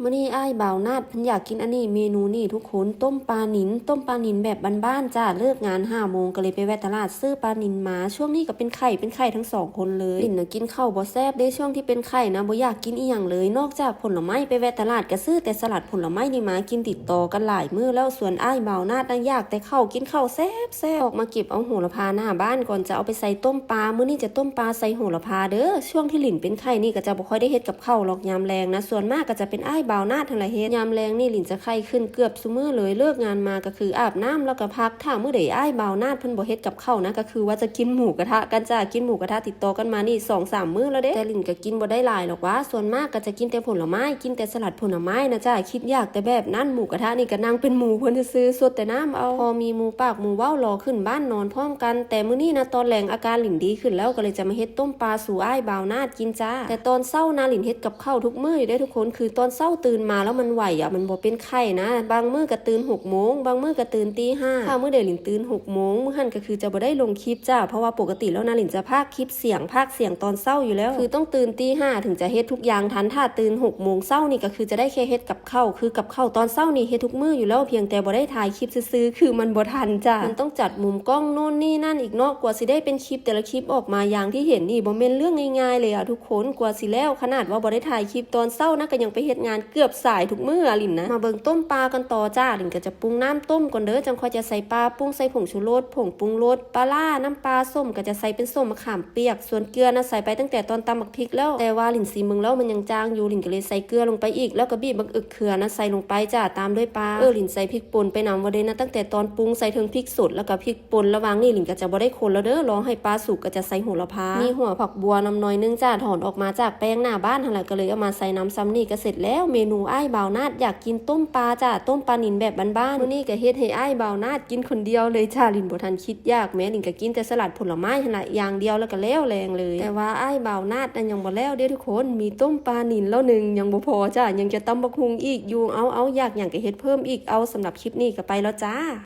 ມື້ນີ້ອ້າຍບ່າວນາດເພິ່ນຢາກກິນອັນນີ້ ເມນູນີ້ທຸກຄົນ ຕົ້ມປານິນ ຕົ້ມປານິນແບບບ້ານໆ ຈ້າ. ເລີກງານຫ້າໂມງ ກໍເລີຍໄປແວ່ຕະຫຼາດຊື້ປານິນມາ. ຊ່ວງນີ້ກໍເປັນໄຂ້ ເປັນໄຂ້ທັງສອງຄົນເລີຍ. ລິນນະກິນເຂົ້າບໍ່ແຊບເດ້ ຊ່ວງທີ່ເປັນໄຂ້ນະ ບໍ່ຢາກກິນອີ່ຫຍັງເລີຍ ນອກຈາກຜົນລະໄມ້. ໄປແວ່ຕະຫຼາດກໍຊື້ແຕ່ສະຫຼັດຜົນລະໄມ້ນີ້ມາ ກິນຕິດຕໍ່ກັນຫຼາຍມື້ແລ້ວ. ສ່ວນອ້າຍບ່າວນາດນະ ຢາກແຕ່ເຂົ້າ ກິນເຂົ້າແຊບ ແຊບ. ອອກມາເກັບເອົາໂຫລະພາໜ້າບ້ານ ກ່ອນຈະເອົາໄປໃສ່ຕົ້ມປາ. ມື້ນີ້ຈະຕົ້ມປາໃສ່ໂຫລະພາເດີ. ຊ່ວງທີ່ລິນເປັນໄຂ້ນີ້ກໍຈະບໍ່ຄ່ອຍໄດ້ເຮັດກັບເຂົ້າຫຼອກຍາມແລງນະ. ສ່ວນມາກກໍຈະເປັນອ້າຍບ່າວນາດຫັ້ນລະເຮັດ. ຍາມແລງນີ້ລິນຈະໄຂ້ຂຶ້ນເກືອບຊຸມື້ເລີຍ. ເລີກງານມາກໍຄືອາບນ້ຳແລ້ວກໍພັກ. ຖ້າມື້ໃດອ້າຍບ່າວນາດເພິ່ນບໍ່ເຮັດກັບເຂົ້ານະ ກໍຄືວ່າຈະກິນໝູກະທະກັນຈ້າ. ກິນໝູກະທະຕິດຕໍ່ກັນມານີ້ສອງສາມມື້ແລ້ວເດ້. ແຕ່ລິນກໍກິນບໍ່ໄດ້ຫຼາຍດອກຫວາ. ສ່ວນມາກກໍຈະກິນແຕ່ຜົນລະໄມ້ ກິນແຕ່ສະຫຼັດຜົນລະໄມ້ນະຈ້າ. ຄິດຢາກແຕ່ແບບນັ້ນ. ໝູກະທະນີ້ກໍນັ່ງເປັນໝູເພິ່ນຊື່ໆ ສົດແຕ່ນ້ຳເອົາ. ພໍມີໝູ່ປາກໝູ່ເວົ້າ ລໍຂຶ້ນບ້ານນອນພ້ອມກັນ. ແຕ່ມື້ນີ້ນະ ຕອນແລງອາການລິນດີຂຶ້ນແລ້ວ ກໍເລີຍຈະມາເຮັດຕົ້ມປາສູ່ອ້າຍບ່າວນາດກິນຈ້າ. ແຕ່ຕອນເຊົ້ານະ ລິນເຮັດກັບເຂົ້າທຸກມື້ຢູ່ເດ້ທຸກຄົນ. ຄືຕອນເຊົ້າຕື່ນມາແລ້ວມັນໄຫວອະ ມັນບໍ່ເປັນໄຂ້ນະ. ບາງມື້ກໍຕື່ນຫົກໂມງ ບາງມື້ກໍຕື່ນຕີຫ້າ. ຖ້າມື້ໃດລິນຕື່ນຫົກໂມງ ມື້ຫັ້ນກໍຄືຈະບໍ່ໄດ້ລົງຄລິບຈ້າ. ເພາະວ່າປົກກະຕິແລ້ວນະ ລິນຈະພາກຄລິບສຽງ ພາກສຽງຕອນເຊົ້າຢູ່ແລ້ວ. ຄືຕ້ອງຕື່ນຕີຫ້າເຖິງຈະເຮັດທຸກຢ່າງທັນ. ຖ້າຕື່ນຫົກໂມງເຊົ້ານີ້ ກໍຄືຈະໄດ້ແຄ່ເຮັດກັບ ເຂົ້າ ຄືກັບເຂົ້າຕອນເຊົ້ານີ້ເຮັດທຸກມື້ຢູ່ແລ້ວ ພຽງແຕ່ບໍ່ໄດ້ຖ່າຍຄລິບຊື່ໆ ຄືມັນບໍ່ທັນຈ້າ. ມັນຕ້ອງຈັດມຸມກ້ອງໂນ່ນນີ້ນັ້ນອີກເນາະ. ກວ່າຊິໄດ້ເປັນຄລິບແຕ່ລະຄລິບອອກມາຢ່າງທີ່ເຫັນນີ້ ບໍ່ແມ່ນເລື່ອງງ່າຍໆເລີຍອະທຸກຄົນ. ກວ່າຊິແລ້ວ ຂະໜາດວ່າບໍ່ໄດ້ຖ່າຍຄລິບຕອນເຊົ້ານະ ກໍຍັງໄປເຮັດງານເກືອບສາຍທຸກມື້ອະລິນນະ. ມາເບິ່ງຕົ້ມປາກັນຕໍ່ຈ້າ. ລິນກໍຈະປຸງນ້ຳຕົ້ມກ່ອນເດີ ຈັ່ງຄ່ອຍຈະໃສ່ປາ. ປຸງໃສ່ຜົງຊູລົດ ຜົງປຸງລົດ ປາຮ້າ ນ້ຳປາ ສົ້ມກໍຈະໃສ່ເປັນສົ້ມມະຂາມປຽກ. ສ່ວນເກືອນະ ໃສ່ໄປຕັ້ງແຕ່ຕອນຕຳບັກ ພິກແລ້ວ ແຕ່ວ່າລິນຊີມເບິ່ງແລ້ວມັນຍັງຈາງຢູ່ ລິນກໍເລີຍໃສ່ເກືອລົງໄປອີກ ແລ້ວກໍບີບບັກອຶກເຂືອນະໃສ່ລົງໄປຈ້າ ຕາມດ້ວຍປາ. ເອີ ລິນໃສ່ພິກປົ່ນໄປນຳວ່າເດ້ນະ ຕັ້ງແຕ່ຕອນປຸງ ໃສ່ເຖິງພິກສົດ ແລ້ວກໍພິກປົ່ນ. ລະຫວ່າງນີ້ລິນກໍຈະບໍ່ໄດ້ຄົນແລ້ວເດີ ລໍໃຫ້ປາສຸກກໍຈະໃສ່ໂຫລະພາ ມີຫົວຜັກບົວນຳໜ້ອຍໜຶ່ງຈ້າ ຖອນອອກມາຈາກແປ້ງໜ້າບ້ານຫັ້ນລະ ກໍເລີຍເອົາມາໃສ່ນຳ. ສ່ຳນີ້ກໍເສັດແລ້ວເມນູອ້າຍບ່າວນາດຢາກກິນຕົ້ມປາຈ້າ ຕົ້ມປານິນແບບບ້ານໆ. ມື້ນີ້ກໍເຮັດໃຫ້ອ້າຍບ່າວນາດກິນຄົນດຽວເລີຍຈ້າ ລິນບໍ່ທັນຄິດ ຢາກແມ້ ລິນກໍກິນແຕ່ສະຫຼັດຜົນລະໄມ້ຫັ້ນລະ ຢ່າງດຽວ ແລ້ວກໍແລ້ວແລງເລີຍ. ແຕ່ວ່າອ້າຍບ່າວນາດນັ້ນຍັງບໍ່ແລ້ວເດ້ທຸກຄົນ ມີຕົ້ມປານິນແລ້ວໜຶ່ງ ຍັງບໍ່ພໍຈ້າ ຍັງຈະຕຳບັກຫຸ່ງອີກຢູ່. ເອົາໆ ຢາກຫຍັງກໍເຮັດເພີ່ມອີກເອົາ. ສຳລັບຄລິບນີ້ກໍໄປແລ້ວຈ້າ.